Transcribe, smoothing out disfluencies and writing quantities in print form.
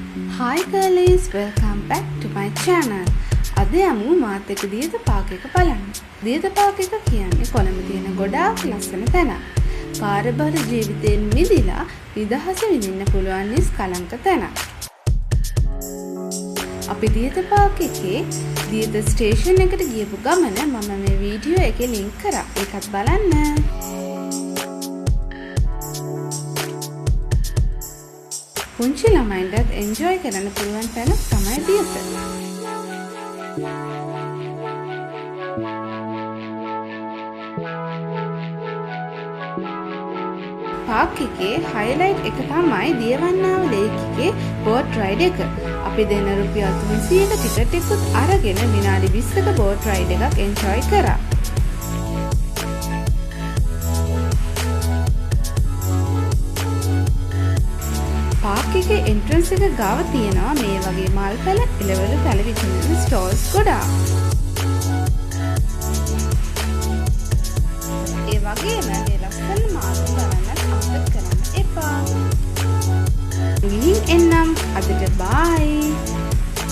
Hi girlies, welcome back to my channel. අද යමු මාත් එක්ක දියත පාක් එක බලන්න. දියත පාක් එක කියන්නේ කොළඹ තියෙන ගොඩාක් ලස්සන තැනක්. කාර්යබහුල ජීවිතයෙන් මිදිලා නිදහස විඳින්න පුළුවන් නිස්කලංක තැනක්. අපි දියත පාක් එකේ දියත ස්ටේෂන් එකට ගියපු ගමන මම මේ වීඩියෝ එකේ ලින්ක් කරා. ඒකත් බලන්න. පුංචි ළමයින්ටත් එන්ජොයි කරන්න පුළුවන් තැනක් තමයි දියත. පාක් එකේ හයිලයිට් එක තමයි දියවන්නාව ලේක් එකේ බෝට් රයිඩ් එක. අපි දෙන රුපියල් 300ක ටිකට් එකකුත් අරගෙන විනාඩි 20ක බෝට් රයිඩ් එකක් එන්ජොයි කරා. පාක් එකේ එන්ට්‍රන්ස් එක ගාව තියෙනවා මේ වගේ මල් පැල එළවලු පැල විකුණන ස්ටෝල්ස් ගොඩාක්. ඒ වගේම මේ ලස්සන මාළු බලන්නත් අමතක කරන්න එපා. ගිහින් එන්නම් අදට බායි.